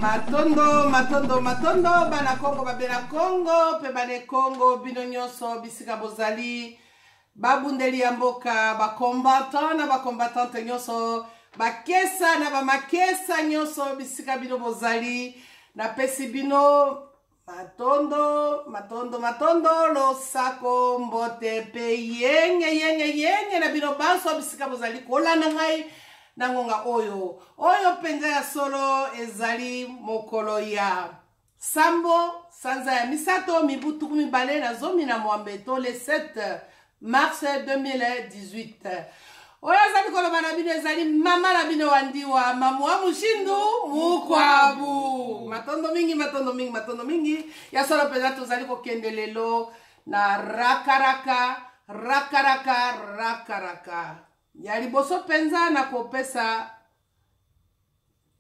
Matondo, matondo, matondo, bana Kongo, babena Kongo, pe bane Kongo, bino nyonso bisika bozali, babundeli ya mboka, ba combattant na ba combattante nyonso, bakesa na ba makesa nyonso bisika bino bozali, napesi bino Matondo, matondo, matondo, losako, mbote pe yenge, yenge, yenge na bino banso bisika bozali kolanda ngai na ngonga oyo. Oyo mpenza ya solo ezali mokolo ya sambo sanza ya misato mibu 2016 to le 7 mars 2018. Oyo azali koloba na bino ezali mama na bino wa ndiwa, mamu wa mushindu mukwabu. Matondo mingi, matondo mingi, matondo mingi. Ya solo mpenza tozali kokende lelo na rakaraka, rakaraka, rakaraka. Ya liboso mpenza na kopesa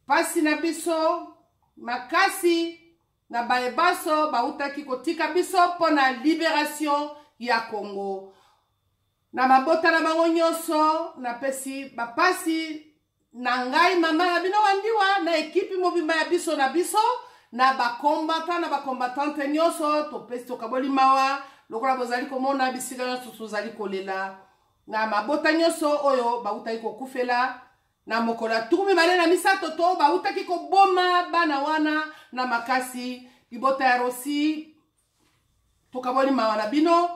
pasi na biso makasi na baye banso bautaki kotika biso mpo na liberation ya Congo. Na mabota na bango nyonso napesi bapasi na ngai mama na bino wandiwa na ekipi mobimba ya biso na biso na bakombata na bakombatante nyonso topesi tokaboli mawa lokola bozali komona bisika nyonso tozali kolela na mabota nyonso oyo bautaki kokufela na mokolo ya 23 to bautaki koboma bana wana na makasi. Libota ya Rosi tokaboli mawa na bino,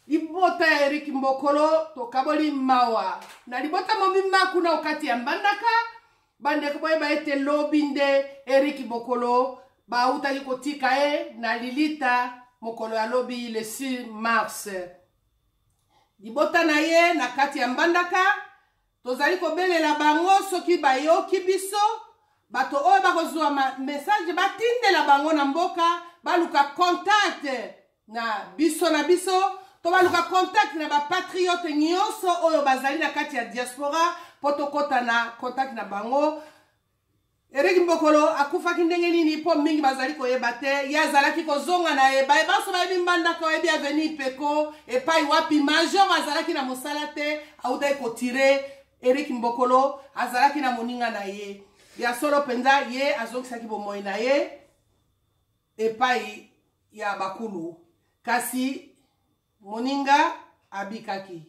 libota ya Eric Mbokolo tokaboli mawa na libota mobimba kuna okati ya Mbandaka. Bandeko boyeba ete lobi nde Eric Mbokolo bautaki kotika ye na lilita mokolo ya lobi le 6 mars. Libota na ye na kati ya Mbandaka tozali kobelela bango soki bayoki biso, bato oyo bakozwa message batindela bango na mboka, baluka contact na biso na biso to baluka contact na bapatriote nyonso oyo bazali na kati ya diaspora mpo tokɔta na contact na bango. Eric Mbokolo akufaki ndenge nini mpo mingi bazali koyeba te. Ye azalaki kozonga na ye, baye banso bayebi Mbandaka, bayebi avenue Peko epai wapi major azalaki na mosala te, autaki kotire Eric Mbokolo azalaki na moninga na ye. Ya solo mpenza ye azongisaki bomoi na ye epai ya bakulu, kasi moninga abikaki.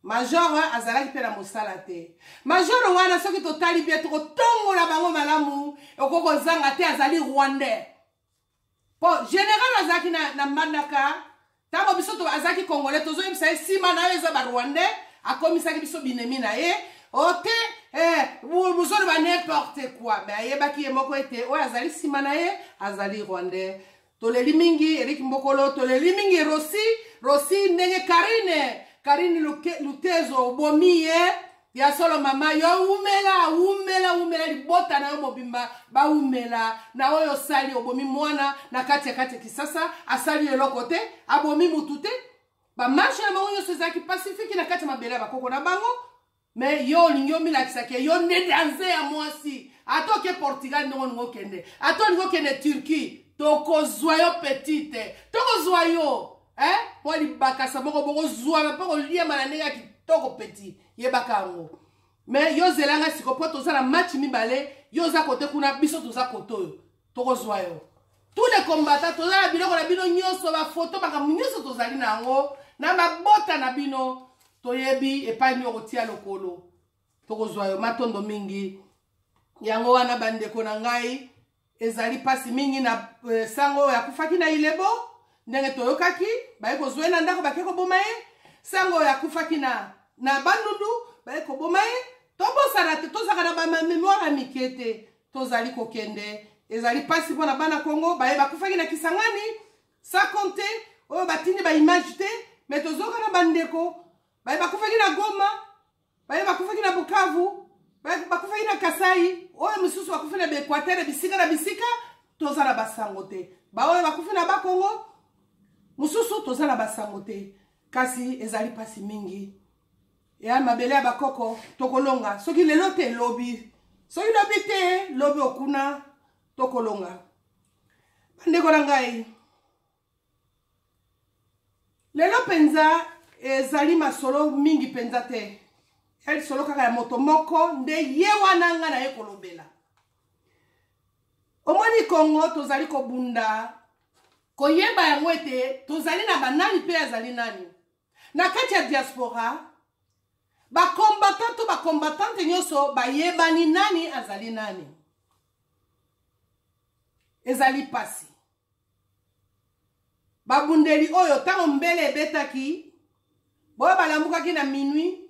Major azalaki mpe na mosala te. Major wana soki totali bien tokotongola bango malamu, okoki kozanga te azali rwandais. Po general azalaki na Mbandaka, ntango biso azalaki congolais, tozoyebisa ye nsima na yo eza ba rwandais, akomisaki biso binemi na ye. Ote bozoloba n'importe quoi, mais ayebaki ye moko ete oyo azali nsima na ye azali rwandais. Toleli mingi Eric Mbokolo, toleli mingi Rosi, Rosi ndenge Karine, Karine Lutezo obomi ye. Ya solo mama, yo umela, umela, umela libota na yo mobimba, ba umela na oyo osali, obomi mwana na kati ya kati ya Kisasa, asali eloko te, abomi mutu te. Ba marche na bango nyonso ezalaki pacifique na kati ya mabele ya bakoko na bango. Mais yo olingi omilakisa ke yo nde danse ya mwasi. Ata oke Portugal ndenge olingi okende, ata olingi okende Turquie, tokozwa yo petite, tokozwa yo eh? Mwa libakasa moko bokozwama mpe koliama na ndenge ya kitoko petit, yebaka yango. Mais yo zelanga siko mpo toza na match mibale, yo oza kote kuna, biso toza kote oyo, tokozwa yo. Tous les combattants toza na biloko na bino nyonso, ba photo, makambo nyonso tozali na yango na mabota na bino, toyebi epai nini okotia lokolo, tokozwa yo. Matondo mingi. Yango wana bandeko na ngai, ezali pasi mingi na sango oyo akufaki na Ilebo, ndenge toyokaki baye kozwa ye na ndako, bake koboma ye. Sango oyo akufaki na Bandundu, baye koboma ye. Tobosana te, tozalaka na ba memoire ya mike te, tozali kokende. Ezali pasi mpona bana Congo baye bakufaki na Kisangani, sans compter oyo batindi ba image te, mais tozoka na bandeko baye bakufaki na Goma, baye bakufaki na Bukavu, baye bakufaki na Kasai, oyo mosusu bakufi na Equateur, bisika na bisika, toza na basango te. Baoyo bakufi na Bakongo mosusu toza na basango te, kasi ezali pasi mingi. Ya mabele ya bakoko tokolonga, soki lelo te lobi, soki lobi te lobi okuna, tokolonga. Bandeko na ngai, lelo mpenza ezali masolo mingi mpenza te, ya lisolo kaka ya moto moko nde ye wana nga na ye kolobela. Omoni Congo tozali kobunda koyeba yango ete tozali na banani mpe azali nani na kati ya diaspora. Bacombattant to bacombattante nyonso bayebani nani azali nani. Ezali pasi. Babundeli oyo ntango mbele ebetaki boyo balamukaki na minuit.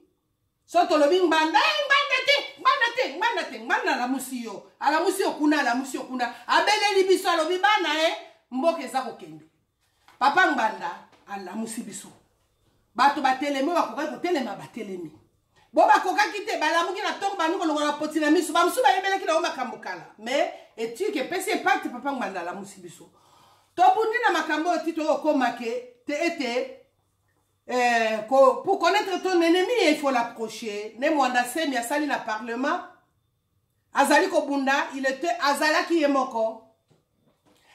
So tolobi Ngbanda, eh, Ngbanda te, Ngbanda te, Ngbanda te. Ngbanda alamusi yo, alamusi yo kuna, alamusi yo kuna, abeleli biso, alobi bana e mboka eza kokende. Papa Ngbanda alamusi biso, bato batelemi, oyo bakokaki kotelema batelemi, bo bakokaki te balamuki na ntongo, bandi kolongola poti na miso. Bamosusu bayebelaki nango makambo kala, mais etike epesi impact. Papa Ngbanda alamusi biso, tobundi na makambo oyo ti toyokomake te ete pour connaître ton ennemi, il faut l'approcher. Ne Mwanda Semi asali na parlement, azali kobunda, il était, azalaki ye moko,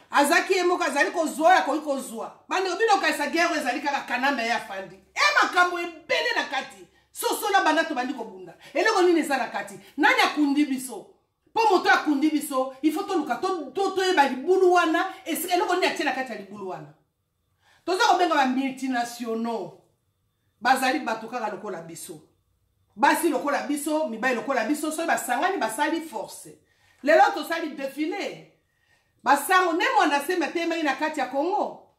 azalaki ye moko, azali kozwa oyo akoki kozwa. Bandeko, bino okanisa guerre oyo ezali kaka Kanambe ye afandi e makambo ebele na kati. Sosola, banda tobandi kobunda, eloko nini eza na kati? Nani akundi biso? Mpo moto akundi biso, il faut toluka toyeba libulu wana, eloko nini atie na kati ya libulu wana. Toza kobenga bamultinationaux, bazali bato kaka lokola biso, basi lokola biso, mibali lokola biso. Soki basangani, basali force. Lelo tosali défilé, basango Ne Mwanda Nsemi atelemaki na kati ya Congo.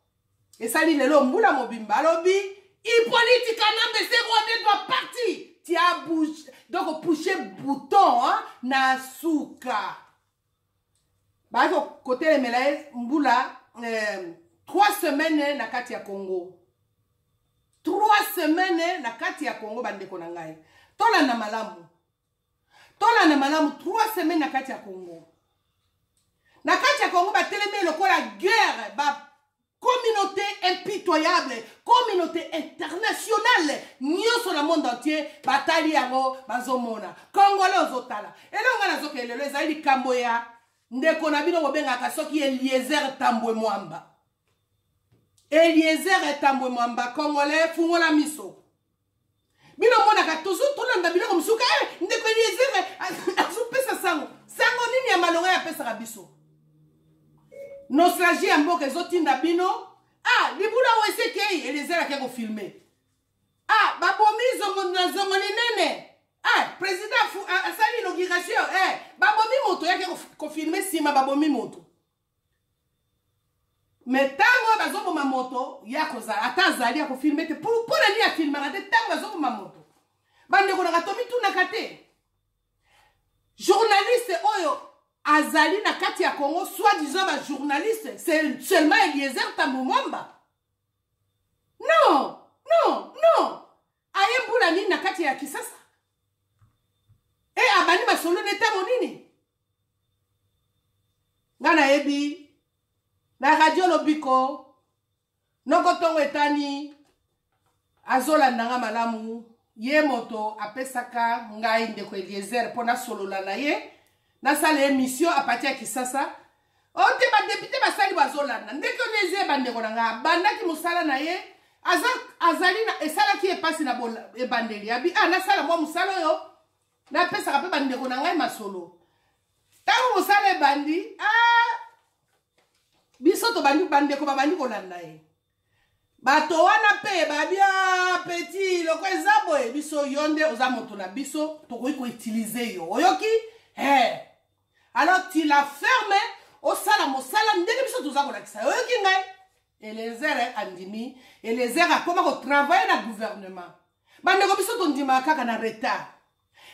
Esali lelo mbula mobimba, alobi Hippolyte Kanambe ce Rwandais doit partir. Tia bouge, donc pousse bouton, hein, na suka bayaki kotelemela ye mbula 3 semaines na kati ya Congo, 3 semaines na kati ya Congo. Bandeko na ngai, tolanda malamu, tolanda malamu. 3 semaines na kati ya Congo, na kati ya Congo batelemi lokola guerre. Ba communauté impitoyable, communauté internationale nyonso na monde entier batali yango, bazomona. Congolais ozotala elongo nga nazokende lelo, ezali likambo ya ndeko na bino bobengaka soki Eliezer Tambwe Mwamba. Eliezer Tambwe Mwamba, congolais, fungola miso. Bino monaka toujours tolanda biloko mosusu. Eh, ndeko Eliezer azopesa sango. Sango nini ya malonga ya apesaka biso? Nostalgie ya mboka ezotinda bino. Ah, libula oyo esekei, Eliezer ake kofilmer. Ah, babomi zongo na zongo linene. Ah, président asali inauguration, eh, babomi moto, yake kofilmer nsima babomi moto. Mais ntango oyo bazoboma moto, ya kozala ata azali akofilmer te. Mpo na nini afilmaka te ntango bazoboma moto? Bandeko naka, tomitunaka te. Journaliste oyo azali na kati ya Congo, soit disant bajournaliste, c'est seulement Eliezer Tambo Mwamba? Non, non, non. Aye mbula nini na kati ya Kisasa e abandi masolo na ntango nini? Nga nayebi na radio Lobiko noko ntongo etani, azolanda nga malamu. Ye moto apesaka ngai ndeko Eliezer mpo nasolola na ye, nasala émission à partir ya Kisasa. Oyo te badéputé basali, bazolanda ndeko Eliezer. Bandeko na ngai, abandaki mosala na ye, aza, azali na, esalaki ye mpasi na ebandeli. Abi ah, nasala mwa mosala oyo, napesaka mpe bandeko na ngai masolo. Ntango mosala ebandi, ah, biso tobandi, bandeko babandi kolanda ye. Bato wana mpe babi: "Ah, petit, loko eza boye, biso yo nde oza moto na biso, tokoki koutiliser yo." Oyoki? Hey. Alors tu la ferme, osala mosala ndenge biso toza kolakisa yo. Oyoki ngai? Eliezer andimi. Eliezer akoma kotravailler na gouvernement. Bandeko, biso tondimaka kaka na retard.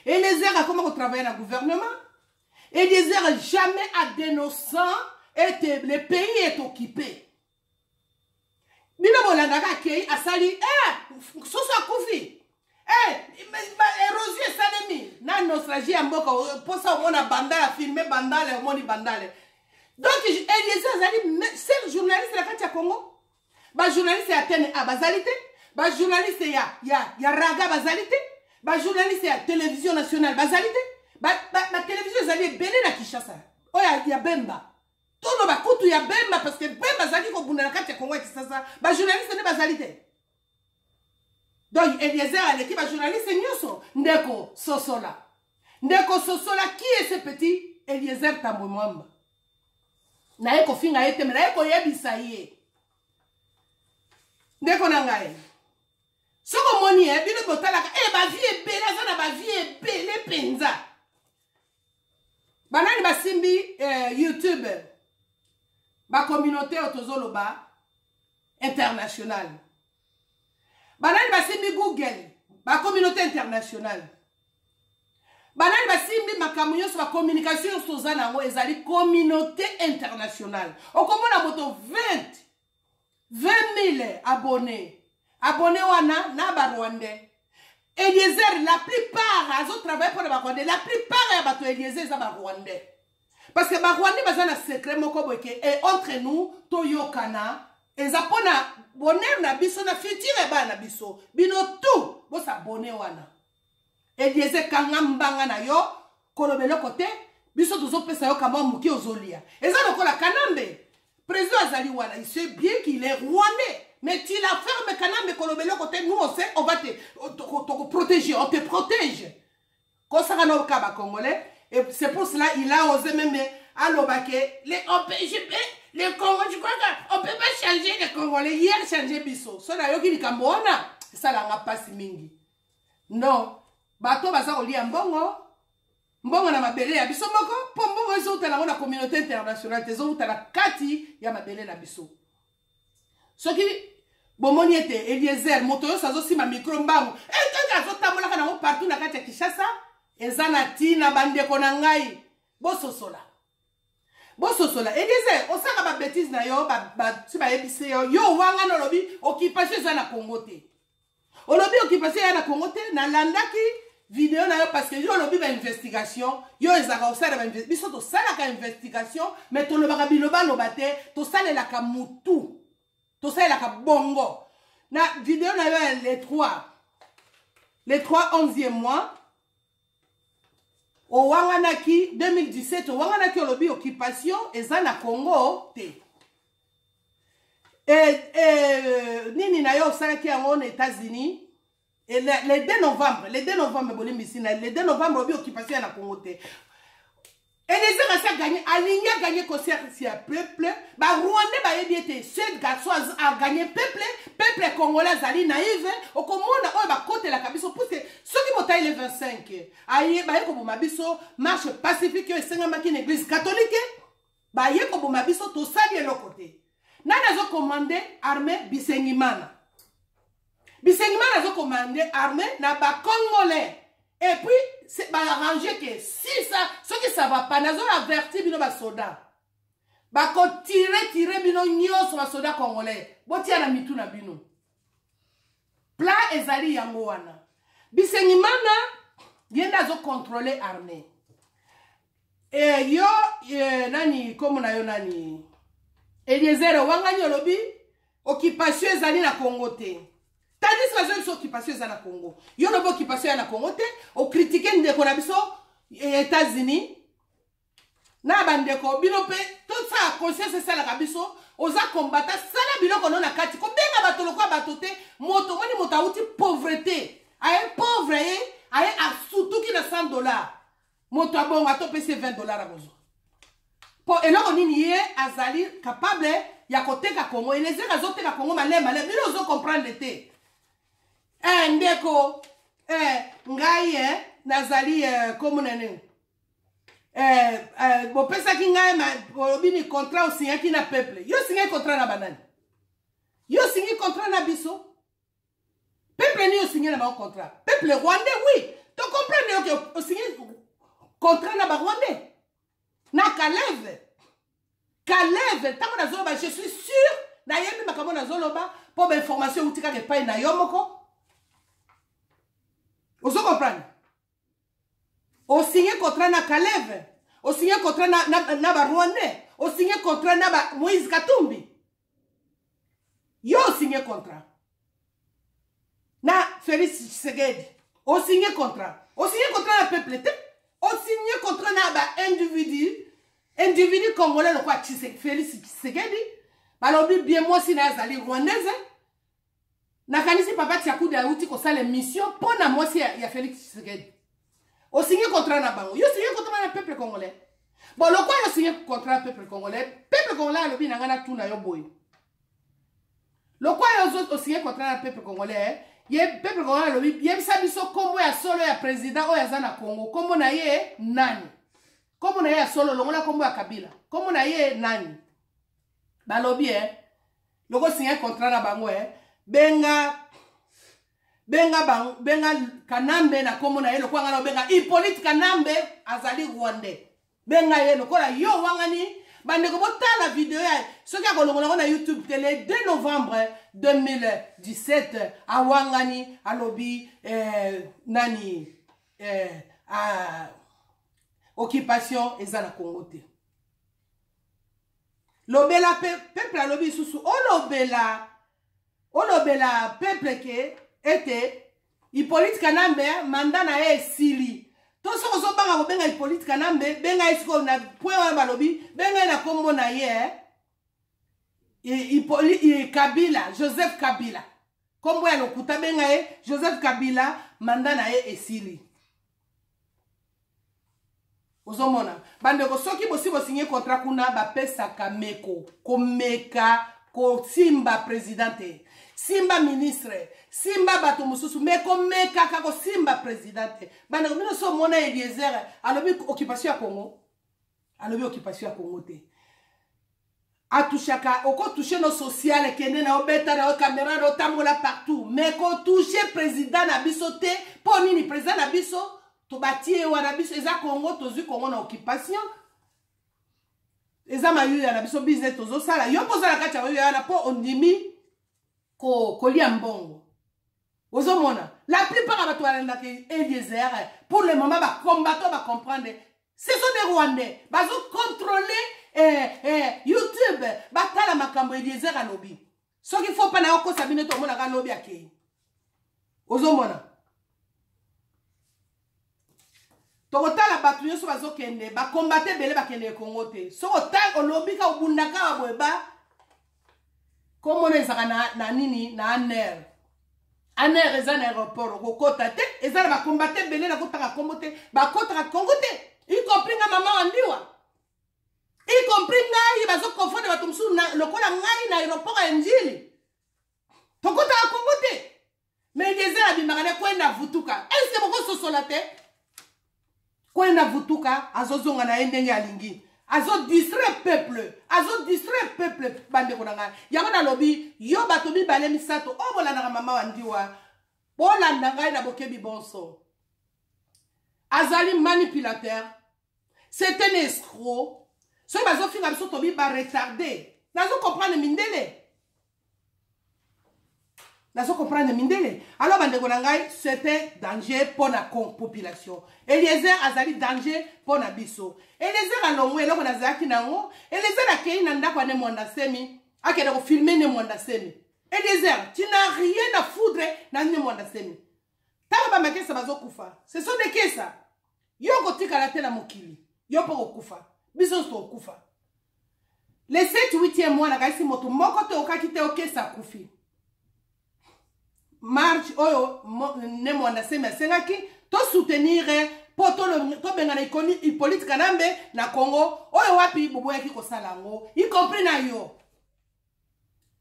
Eliezer akoma kotravailler na gouvernement. Eliezer jamais a dénonçant ete le pays est occupé. Bino bolandaka, akei, asali eh, soso akufi, eh, érosion esalemi na nostalgie ya mboka, mposa omona Bandale, afilmer Bandale, omoni Bandale. Donc Eliezer azali seul journaliste na kati ya Congo. Bajournaliste ya TNA bazali te, bajournaliste ya raga bazali te, bajournaliste ya télévision nationale bazali te. Batélévision ezali ebele na Kinshasa, oyo ya Bemba, tono bakutu ya Bemba, parce que Bemba azalaki kobunda na kati ya Kongo ya Kisasa. Bajournaliste nde bazali te. Donc Eliezer aleki bajournaliste nyonso. Ndeko sosola, ndeko sosola, qui est ce petit Eliezer Tambwe Mwamba? Naye kofinga ye te, me naye koyebisa ye. Ndeko na ngai, soki omoni ye, bino botalaka e bavie ebele, aza na bavie ebele mpenza. Banani basimbi YouTube, bacommunauté oyo tozoloba internationale. Banani basimbi Google, bacommunauté internationale. Banani basimbi makambo nyonso, bacommunication nyonso toza na yango ezali communauté internationale. Okomona moto 20 000 abonnés, abonné wana na barwandais. Eliezer, la plupart azotravaille mpona barwandais. La plupart ya bato Eliezer eza barwandais, parce que barwandais baza na secret moko boye ke e entre nous toyokana, eza mpona bonheur na biso na futur ya bana na biso. Bino tout bosabone wana. Eliezer, kanga mbanga na yo, koloba eloko te. Biso tozopesa yo kamwa moke ozolia. Eza lokola Kanambe, président azali wana, il sait bien qu'il est rwandais, mais tu la ferme. Kanambe, koloba eloko te. Nous, on sait, on va te protéger, on te protège. Kosaka na oka bacongolais. Et c'est pour cela il a osé même aloba ke les on peut, je peux, les Congo, je crois que on peut pas changer les Congolais. Hier changer biso so nayoki likambo wana, esalanga mpasi mingi. Non, bato baza kolia mbongo, mbongo na mabele ya biso moko, mpo mbongo ezowuta nango na communauté internationale te, ezowuta na kati ya mabele na biso. Soki bomoni ete Eliezer, moto nyonso azosimba micro mbangu, eteke azotambolaka nango partout na kati ya Kinshasa, eza na ntina. Bandeko na ngai, bososola, bososola. Eliezer, osaka babêtises na yo, si bayebisi yo, yo wangana, olobi occupation eza na Congo te. Olobi occupation eza na Congo te. Nalandaki video na yo, parce que yo olobi bainvestigation. Yo ezalaka kosala, biso tosalaka investigation, mais tolobaka bilobaloba te. Tosalelaka mutu, tosalelaka bongo. Na video na yo ya le 3, le 3 11e mois, owanganaki 2017, owanganaki, olobi occupation eza na Congo te. E nini na yo osalaki yango na États-Unis le 2 novembre, le 2 novembre, bolimbisi na le 2 novembre, obi occupation ya na Congo te. Eliezer asi aganye, alingi aganye conscience ya peuple. Barwandais bayebi ete ce garçon aganye peuple. Peuple congolais azali naïve. Okomona oyo bakotelaka biso, puisque soki botali le 25, aye baye koboma biso, marche pacifique oyo esengamaki na église catholique, baye koboma biso, tosali eloko te. Nani azocommande armée? Bisengimana. Bisengimana azocommande armée na bacongolais et puis baarrange ke si ça, soki ça va pas, nazo averti bino basoda, bakotire tire bino nyonso. Basoda congolais, botia na mitu na bino, plan ezali yango wana. Bisengimana ye nde azocontrôle armée. Yo nani kombo na yo nani? Eliezer, owangani, olobi occupation ezali na Congo te, tandis bazoyi biso occupation eza na Congo. Yo olobi occupation eza na Congo te. Ocritiquer ndeko na biso États-Unis na bandeko. Bino mpe tosala conscience, esalaka biso. Oza kombata, sala biloko no na kati, kobenga bato lokola bato te. Moto omoni, moto awuti pauvreté, aye pauvre, ye aye asutuki na 100 dollar. Moto abongo atopesi ye 20 dollar, akozwa mpo eloko nini? Ye azali capable ya koteka Kongo. Eliezer azoteka Kongo malema malema, bino ozocomprendre te. Ndeko, ngai nazali komo nani, bopesaki ngai, olobi ni contrat osignaki na peuple. Yo osignaki contrat na banani? Yo osigni contrat na biso peuple nini? Osigné na bango contrat, peuple rwandais? Oui, tocomprendre yo ke osigné contrat na barwandais na Kaleve. Kaleve, ntango nazoloba, je suis sûr nayebi makambo nazoloba, mpo bainformation euti kaka epai na yo moko. Ozo comprendre? Osigné contrat na Kaleve, osigné contrat na barwandais, osigné contrat na ba Moïse Katumbi. Yo osigné contrat na Félix Tshisekedi, osigné contrat, osigné contrat na peuple te, osigné contrat na baindividu, individu congolais lokola Félix Tshisekedi. Balobi bien mwasi na ye azali rwandaise. Nakanisi papa Tiakude auti kosala émission mpo na mwasi ya Félix Tshisekedi. Osigné contrat na bango. Yo osigné contrat na peuple congolais? Bon, lokola yo signé contrat peuple congolais, peuple congolais alobi na ngai natuna yo boye. Lokola yo osigné contrat na peuple congolais, ye peuple congolais alobi yebisa biso kombo ya solo ya président oyo aza na Congo. Kombo na ye nani? Kombo na ye ya solo, longola kombo ya Kabila. Kombo na ye nani? Balobi eh, loko signé contrat na bango eh, benga benga bango, benga Kanambe na kombo na ye lokola ngai naobenga Hippolyte Kanambe azali Rwandais. Benga ye lokola yo wangani. Bandeko botala video ya soki akolongola yango na YouTube te le 2 novembre 2017 awangani alobi nani occupation eza na Congo te. Lobela pe peuple alobi lisusu olobela olobela peuple ke ete Hippolyte Kanambe mandat na ye esili. To soki ozobanga kobenga Hippolyte Kanambe, benga ye sikoyo na point wana balobi, benga ye na kombo na ye Hippolyte Kabila, Joseph Kabila. Kombo ya lokuta, benga ye Joseph Kabila, mandat na ye esili. Ozomona bandeko, soki bosi bosinye contrat kuna, bapesaka meko komeka kosimba président te, simba ministre, simba bato mosusu, me komekaka kosimba président te. Bandeko, bino so omona Eliezer alobi occupation ya Congo, alobi occupation ya Congo te, atushaka okotouche no social, kende na obeta na caméra na otambola partout, mais kotouche président na biso te. Mpo nini? Président na biso tobatie wana, biso eza Congo, tozwi Congo na occupation, eza mayuya na biso, business tozosala. Yo mpo oza na kati ya mayuya wana mpo ondimi kolia mbongo. Ozomona la plupart ya bato balandaka Eliezer pour le moment, bacombattant bacomprendre, ce sont des Rwandais bazocontrôle YouTube, batala makambo Eliezer alobi. Soki fo mpa na yo kosa bino, tomonaka alobi akei. Ozomona tokotala bato nyonso bazokende bakombate ebele, bakende Kongo te. Soki olobi ka obundaka wa boye, ba komona ezalaka na nini na ANR. ANR eza na aéroport, okokota te. Eza na bakombate ebele, nakotaka kombo te, bakotaka Kongo te, y compris nga mama wa Ndiwa, y compris ngai. Bazokonfonde bato mosusu lokola ngai na aéroport ya Njili, tokotaka Kongo te. Mais Eliezer abimaka ne kwenda vutuka, eske bokososola te? Kwenda vutuka azozonga na ye ndenge alingi, azodistraire peuple, azodistraire peuple. Bandeko na ngai, yango nalobi yo bato mibale misato oyo bolandaka mama wa Ndiwa, bolanda ngai na bokebi bonso. Azali manipulateur, c'est un escroc. Soki bazofinga biso tobi baretarde, nazo comprendre mindele, nazo comprendre mindele. Alors bandeko na ngai, c'est un danger mpo na population. Eliezer azali danger mpo na biso. Eliezer alongwe eloko nazalaki nango. Eliezer akei na ndako ya Ne Mwanda Semi, akende kofilme Ne Mwanda Semi. Eliezer, tu n'as rien à foudre na Ne Mwanda Semi. Ntango bamakesa bazokufa, ce sont des kesa. Yo kotikala te na mokili, yo mpo kokufa, biso nyonso tokokufa. Le 7 8e mois, nakayisi moto moko te okaki te okesa akufi. Marche oyo Ne Mwanda Semi asengaki tosoutenir mpo tobengana Hippolyte Kanambe na Congo, oyo wapi boboyaki kosala yango, y compris na yo.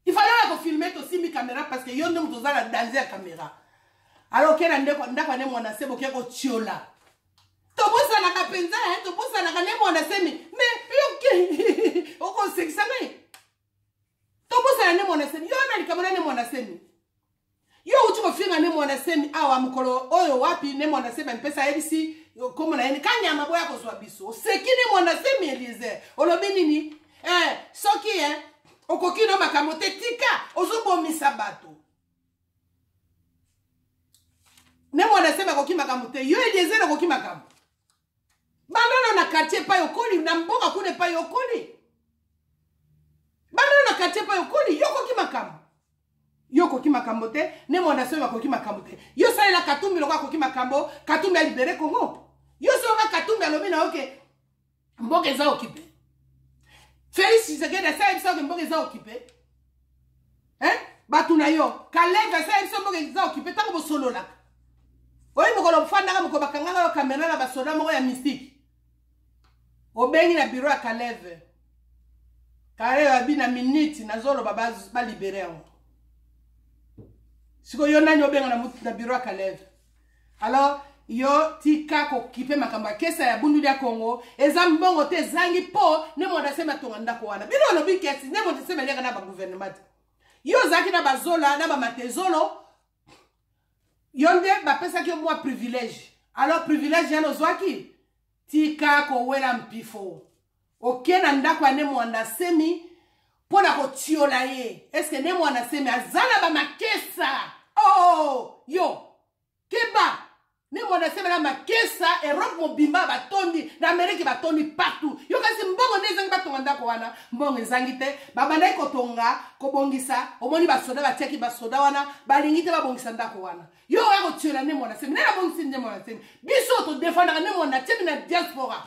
Il fallait oya kofilme, tosimbi caméra parce que yo nde moto oza na danger ya caméra. Alors oke na ndako ya Ne Mwanda Semi, oke kotiola. Tobosanaka mpenza, tobosanaka Ne Mwanda Semi, mais yoke okosekisa ngai. Tobosana Ne Mwanda Semi, yo na likambo na Ne Mwanda Semi. Yo outi kofinga Ne Mwanda Semi awa mokolo oyo wapi Ne Mwanda Semi amipesa, ayebisi kombo na ye kanyama boya kozwa biso. Oseki Ne Mwanda Semi. Eliezer, olobi nini? Soki okoki no makambo te, tika ozobomisa bato. Ne Mwanda Semi akoki makambo te, yo Eliezer okoki makambo. Bandana na quartier epai okoli, na mboka kuna epai okoli, bandana na quartier epai okoli, yo okoki makambo, yo okoki makambo te. Ne Mwanda Semi akoki makambo te. Yo salela Katumbi lokola akoki makambo, Katumbi alibere Congo. Yo soka Katumbi alobi na yo ke mboka eza occupé, Félix Tshisekedi asala biso ke mboka eza occupé, hein? Bato na yo Kaleve asala biso mboka eza occupé. Ntango bosololaka oyi mokolo ofandaka, mokolo bakangaka yo kamera na basoda moko ya mystique. Obengi na bureau ya Kaleve. Kaleve abi na minute nazoloba balibere yango. Sikoyo yo nani obenga na, na bureau ya Kaleve? Alors yo tika kokipe makambo ya kesa ya bundu ya Congo eza mbongo te ezangi mpo ne mwanda seme atonga ndako wana. Bino olobi kesi ne mwanda seme aliaka na ba gouvernement te. Yo ozalaki na bazola na bamatezolo yo nde bapesaki yo mwa privilège. Alors privilège yana ozwaki tika kowela mpifo oke na ndako ya ne mwanda semi mpo na kotiola ye eske ne mwanda semi aza na bamakesa oh, yo keba ne mwanda semi na makesa europe mobimba batondi na amerike batondi partout yo kasi mbongo nde ezangi batonga ndako wana mbongo ezangi te babandaki kotonga kobongisa omoni basoda batiaki basoda wana balingi te babongisa ndako wana yo oya kotiola nde mwana semi nani abongisi nde mwana semi biso todefandaka nde mwana semi na diaspora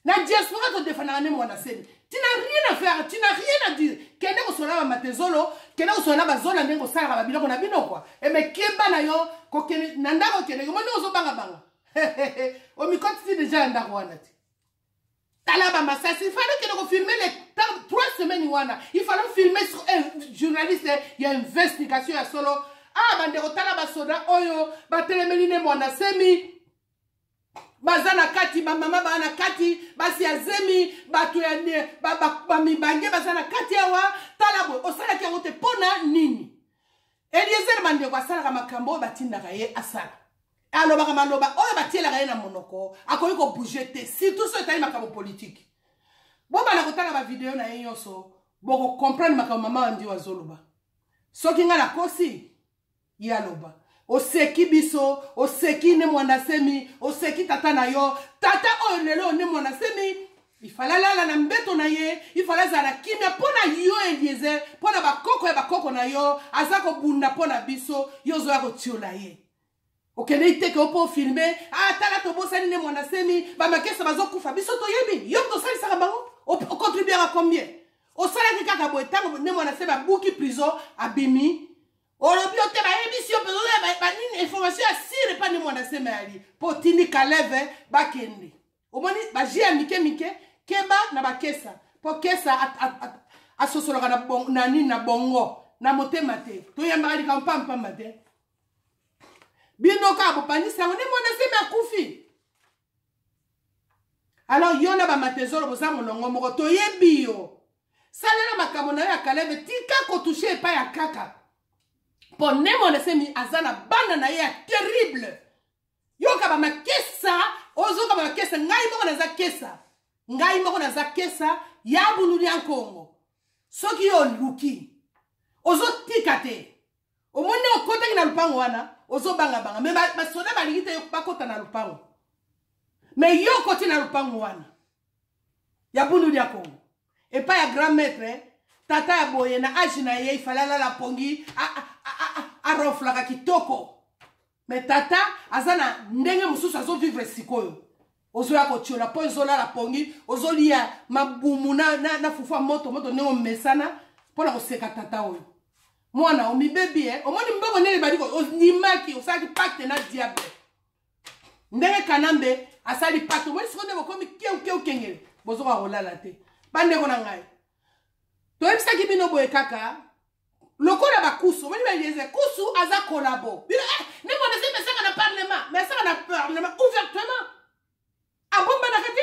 na diaspora todefandaka nde mwana semi tu n'as rien à faire tu n'as rien à dire kende kosola ba matezolo kende kosola na bazola ndenge osalaka babiloko na bino kua eme keba na yo kokende na ndako okendeke omoni ozobangabanga omikotisi deja ya ndako wana te tala ba masasi il fallait kende kofilme les trois semaines wana il fallait filmer sur un journaliste ya investigation ya solo ah bandeko tala basoda oyo batelemeli ne mwana semi baza na kati bamama baa na kati basi ya zemi bato ya bamibange baza na kati awa tala boye osalaki yango te mpo na nini Eliezer bandeko asalaka makambo oyo batindaka ye asala. Alobaka maloba oyo batielaka ye na monoko, akoki ko bouger te, surtout soki etali makambo politique. Bobanda kotala ba video na ye nyonso, boko comprendre makambo mama Andio azoloba. Soki nga nakosi, ye aloba. Oseki biso, oseki ne mwanda semi, oseki tata na yo, tata oyo lelo ne mwanda semi ifale alala na mbeto na ye ifale azala na kimia mpo na yo eliezer mpo na bakoko ya bakoko na yo aza kobunda mpo na biso yo ozoya kotiola ye okendeki teke opo ofilme ah, tala tobosani nde mwana semi bamakesa bazokufa biso toyebi yo moto osalisaka bango ocontribuaka combien osalaki kaka boye ntango nde mwana semi abuki prison abimi olobi yo te bayebisi yo mpenza banini information ya sire epa nde mwana semi ayali mpo otindi kaleve bakende omoni baji ya mike mike keba na bakesa mpo kesa asosolaka na, bon, na nini na bongo na motema te toyambaka likambo mpampamba te bino kaka bopanisi yango nde mwana semi akufi alors yo na bamatezolo boza molongo moko toyebi yo salela makambo na yo ya kaleve tika kotushe epai ya kaka mpo ne mwana semi aza na bana na ye ya terrible yoka ba makesa ozoka ba makesa ngai moko naza kesa ngai moko naza kesa ya bululu ya nkongo soki yo oluki ozotika te omoni nde okotaki na lupango wana ozobangabanga me basoda balingi te bakota na lupango me yo okoti na lupango wana ya bundu dia kongo epai ya grand maître tata ya boye na age na ye ifale alala pongi aronflaka kitoko me tata aza na ndenge mosusu azovivre sikoyo ozoya kotiola mpo ezolala pongi ozolia mabumu na, na, na fufu ya moto moto ndenge omesana mpo na koseka tata oyo mwana omibebi e omoni mbongo ndenge ebandi ondimaki osalaki pacte na diable ndenge kanambe asali pacte omoni sikoyo nde bokomi keukeu kengele bozoka kolala te bandeko na ngai toyebisaki bino boye kaka lokola bakusu omoni baeliezer kusu aza kolabo bino eh, nde mwana zembe asaka na parlement mais asaka na parlement ouvertement abombanaka te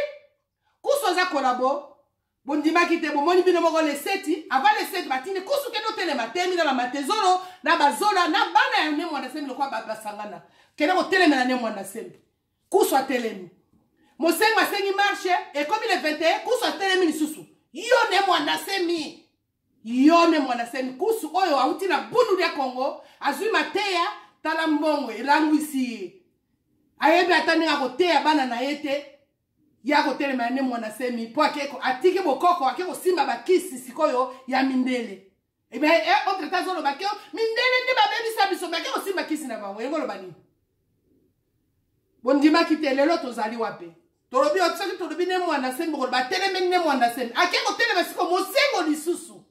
kusu aza kolabo bondimaki te bomoni bino moko leseti avant leseti batindi kusu kende otelema temi na bamatezolo na bazola na bana ya ne mwana sembi lokola basangana kende kotelemela ne mwana sembi kusu atelemi mosengo asengi marche ekomi le 21 kusu atelemi lisusu yo ne mwana semi yo ne mwana semi kusu oyo auti na bundu ya kongo azwi mateya tala mbongo elangwisi ye ayebi ata ndenge akoteya bana na ye te ye akotelema ya ne mwana semi mpo ake atiki bokoko ake kosimba bakisi sikoyo ya mindele ebe eh, autre temps azoloba ke mindele nde babebisa biso me ake kosimba kisi na bango yango oloba nini bondimaki te lelo tozali wapi tolobi soki tolobi ne mwana semi bokoloba atelemeli ne mwana semi ake kotelema siko mosengo lisusu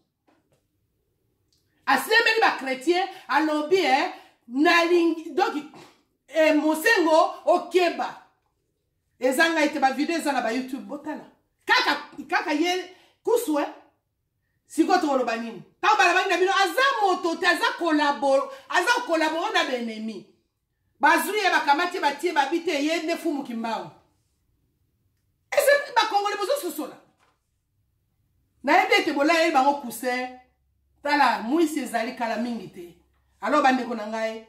asilemeli bachrétien alobi eh, nalingi donc eh, mosengo okeba. Eza ngai te, bavideo eza na bayoutube, botala kaka kaka ye kusu e sikoyo tokoloba nini ntango balabaki na bino aza moto te, aza kolabore, aza kokolabore na baennemi. Bazwi ye, bakamati ye, batie babi te ye nde Fumu Kimbangu. Ese bakongole bozososola? Nayebi ete bolayeli bango coussin. Tala, mwisi ezali kala mingi te. Alors bandeko na ngai,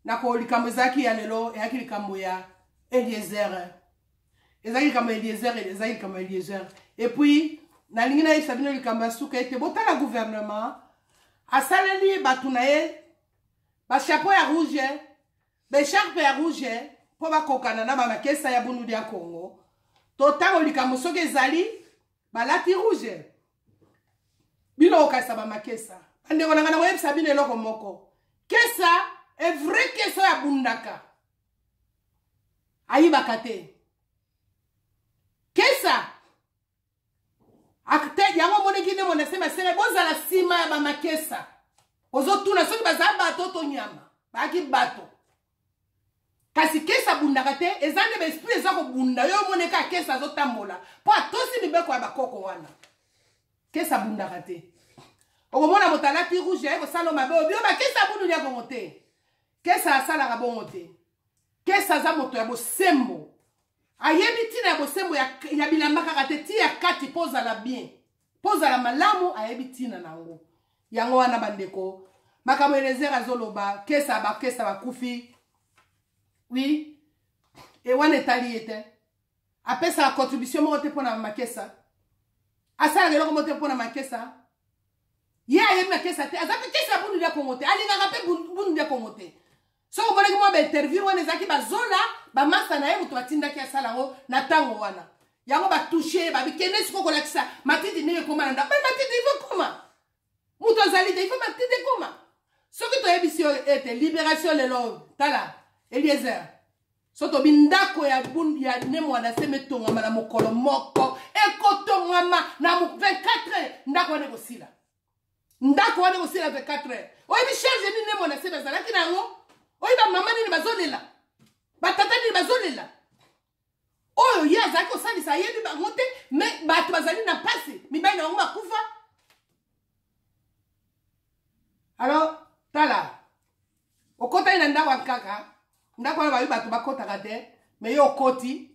nako likambo ezalaki ya lelo, eyaki likambo ya Eliezer, ezalaki likambo ya Eliezer, ezalaki likambo ya Eliezer. Et puis nalingi nayebisa bino likambo ya suka ete botala, gouvernement asaleli bato na ye bachapeau ya rouge, baecharpe ya rouge, mpo bakokana na bamakesa ya Bundu ya Congo. To ntango likambo soki ezali, balati rouge. Bino okasa bamakesa. Bandeko na ngai, nakoyebisa bino eloko moko: kesa evrai, kesa oyo abundaka ayibaka te. Kesa akte yango omoniki nde mona se basenge bozala nsima ya bamakesa. Ozotuna soki bazala bato to nyama. Bayaki bato, kasi kesa abundaka te. Eza nde baesprit eza kobunda. Yo omoneka kesa azotambola mpo atosi mibeko ya bakoko wana. Kesa abundaka te. Okomona moto alati rouge aye kosala mabe, obi oyo bakesa abundu ya Kongo te. Kesa asalaka bongo te. Kesa aza moto ya bosembo, ayebi ntina ya bosembo ya bilamba kaka te, ti ya kati, mpo ozala bien, mpo ozala malamu, ayebi ntina na yango. Yango wana bandeko, makambo Elezer azoloba, kesa bakesa bakufi, oui, e wana etali ye te. Apesaka contribution moko te mpo na makesa, asalaka eloko moko te mpo na makesa. Ye ayebi makesa te, aza mpe kesa ya Bundu ya Kongo te, alingaka mpe Bundu ya Kongo te. Soki omonaki mwa bainterview wana, ezalaki bazola bamasa na ye moto batindaki asala yango na ntango wana. Yango batouche ye, babikende sikoyo kolakisa matiti ndenge ekoma na ndako. Matiti ifo koma, moto azali te, ifo matiti ekoma. Soki toyebisi yo ete libération lelo, tala Eliezer, so tobi ndako ya Ne Muanda Nsemi etongama na mokolo moko, ekotongama na 24 heures. Ndako wana ekosila, ndako wana ekosila 24 heures. Oyebi charge nini Ne Muanda Nsemi azalaki na yango? Oyebi bamama nini bazolela, batata nini bazolela, oyo ye azalaki kosalisa? Ayebi bango te, me bato bazali na mpasi, mibali na bango bakufa. Alors tala, okotaki na ndako ya nkaka, ndako wana bayebi bato bakotaka te, me yo okoti,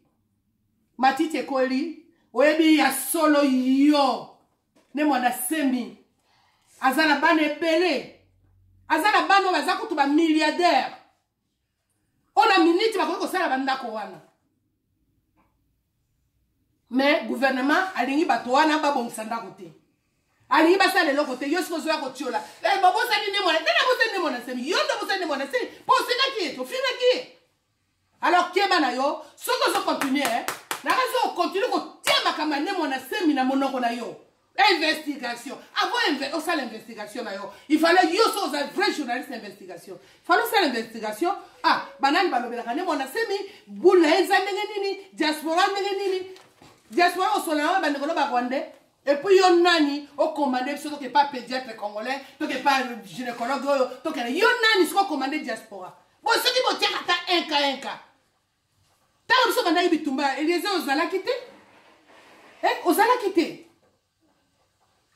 matiti ekoli. Oyebi ya solo, yo Ne Muanda Nsemi aza na bana ebele, aza na bana oyo baza kutu bamilliardaire, oyo na miniti bakoki kosala bandako wana. Mais gouvernement alingi bato wana babongisa ndako te, alingi basala eloko te. Yo sikoyo ozoya kotiola, eh, babosani Ne Muanda nde nabosani Ne Muanda Nsemi. Yo nde obosani Ne Muanda Nsemi mpo osekaki ye, tofingaki ye. Alors keba na yo, soki ozocontinue, eh, naka so ocontinue kotia makambo ya Ne Muanda Nsemi na monoko na yo. Investigation avant osala investigation na yo, il fallait yo so oza vrai journaliste investigation, fallait osala investigation. Ah, banani balobelaka Ne Muanda Nsemi? Bule na ye eza ndenge nini? Diaspora ndenge nini? Diaspora osola yango, bandeko no barwandais. Et puis yo nani ocommande biso toke pa pédiatre congolais, toke pa gynécologue oyo tokende? Yo nani soki ocommande diaspora? Bo soki botiaka ata un cas, un cas. Ntango biso bandaki bitumba, Eliezer, ozalaki te, eh, ozalaki te,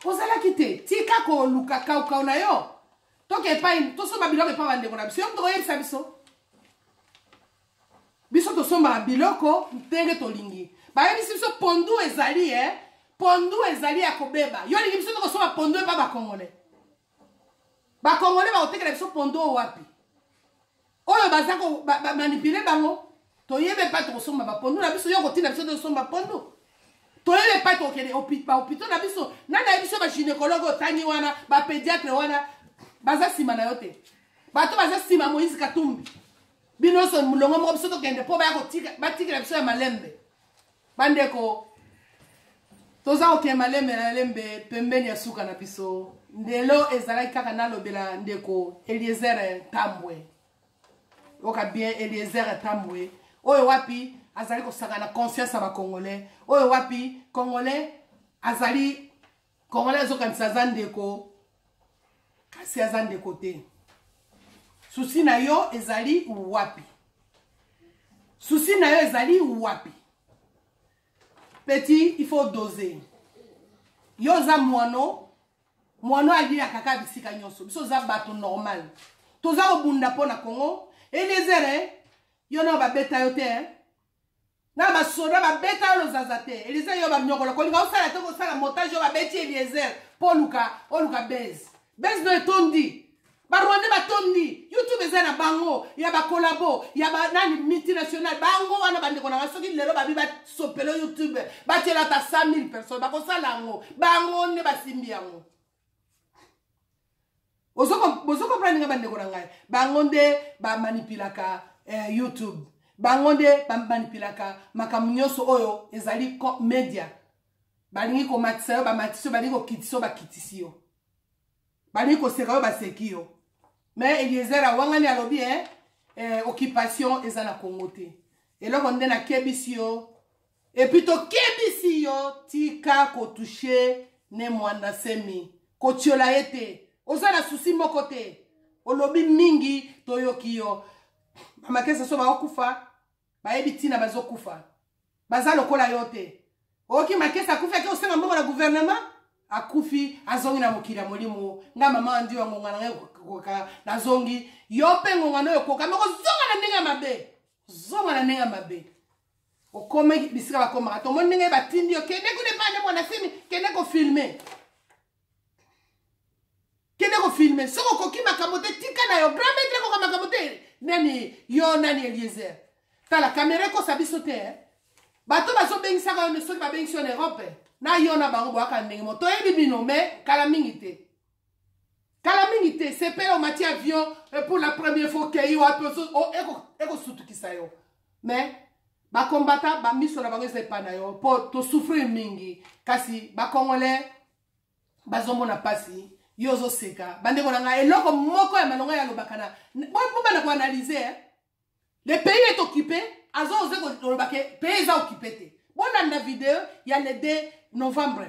ozalaki te. Tika koluka kaukau na yo. Toke epai tosomba biloko epai bandeko na biso. Yo moto koyebisa biso biso tosombaka biloko ndenge tolingi. Bayebisi biso pondu ezali, e pondu ezali ya kobeba. Yo olingi biso tokosomba pondu epa bakongole? Bakongole bakotekela biso pondu oyo wapi? Oyo baza komanipule bango. Toyebi epai tokosomba bapondu na biso. Yo kotinda biso tosomba pondu? Toyebi epai tokokende bahôpitaux na biso. Nani ayebi biso? Bagynécologue otangi wana, bapédiatre wana, baza nsima na yo te. Bato baza nsima Moïse Katumbi. Bino nyonso molongo moko. Biso tokende mpo baya batikela biso ya malembe. Bandeko, toza kokende malembe na malembe pembeni ya suka na biso. Ndelo ezalaki kaka nalobela ndeko Eliezer Ntambwe. Oka bien, Eliezer Ntambwe oyo wapi azali kosaka na conscience ya bacongolais, oyo wapi congolais azali congolais, azokanisa aza ndeko, kasi aza ndeko te. Souci na yo ezali wapi? Souci na yo ezali wapi? Petit, il faut doser. Yo oza mwano, mwano aliaka kaka bisika nyonso. Biso oza bato normal. Toza kobunda mpo na Congo. Eliezer, eh? Yo nao babeta yo te, eh? Na basoda babeta yo lozaza te. Eliezer yo banyokola kolinga osala te kosala montage yo babeti Eliezer mpo oluka oluka base. Base no etondi. Barwandais batondi youtube eza na bango ya bakolabo ya banani multinational bango wana bandeko na nga soki lelo babi basopelo youtube batiela ata 100 000 personnes bakosala yango bango nde basimbi yango bozo comprendre nga bandeko na ngai bango nde bamanipulaka eh, youtube bango nde bamanipulaka makambo nyonso oyo ezali media balingi komatisa yo bamatisi yo balingi kokitisa yo bakitisi yo balingi koseka yo baseki yo mais eliezer awangani alobi eh, eh, occupation eza na congo te eloko nde nakebisi yo epuis tokebisi yo tika kotouche ne mwanda semi kotiola ye te oza na susi moko te olobi mingi toyoki yo bamakesa so baokufa bayebi ntina bazokufa baza lokola yo te oyoki makesi akufi ake kosenga mbongo na gouvernement akufi azongi na mokili ya molimo nga mama andi ya ngonga na ngai koka nazongi yo mpe ngonga na oyo ekoka me kozonga na ndenge ya mabe zonga na ndenge ya mabe okomi bisika bakomaka tomoni ndenge batindi yo kende kuna epai nde mwana simi kende kofilme kende kofilme soki okoki makambo te tika na yo grand maître ekoka makambo te nani yo nani eliezer tala kamera ekosa biso te eh? bato bazobengisaka yo soki babengisi yo na europe na yo na bango boyaka ndenge mo toyebi bino mais kala mingi te kala mingi te sepela omati avion eh, pour la première fois okei wapi ekosutukisa yo mais bakombata bamiso na bango eza epai na yo mpo tosouffrir mingi kasi bacongolais bazomona mpasi yo ozoseka bandeko na ngai eloko moko ya malonga ya alobaka na bobanda koanalyse eh? Le pays est occupé azo ose koloba ke pays eza occupé te bolanda video ya le 2 novembre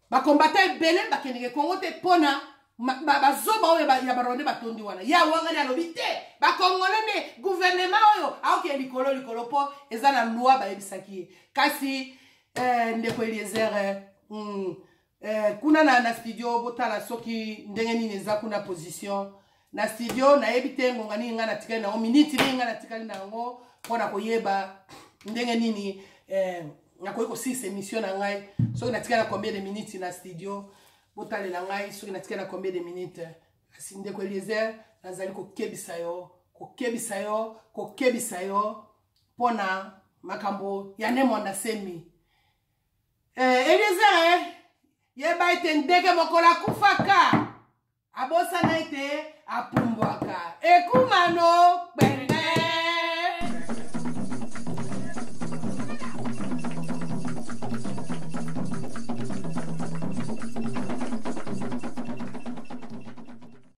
bakombata ebele bakendeke kongo te mpona bazoba oyo ya barwande batondi wana ya wangani alobi te bakongole nde guvernema oyo aokende likolo likolo mpo eza na loi bayebisaki ye kasi eh, ndeko eliezer eh, mm, eh, kuna na, na studio botala soki ndenge nini eza kuna position na studio nayebi te ngonga nini ngai natikali na yango miniti nini ngai natikali na yango mpo na koyeba ndenge nini eh, nakoki kosilisa émission na ngai soki natikali na combien de minutes na studio botalela ngai soki natikali na combien de minutes kasi ndeko eliezer nazali kokebisa yo kokebisa yo kokebisa yo mpo na makambo ya ne mwanda semi eh, eliezer eh, yeba ete ndeke mokolo akufaka abosana ete apumbwaka.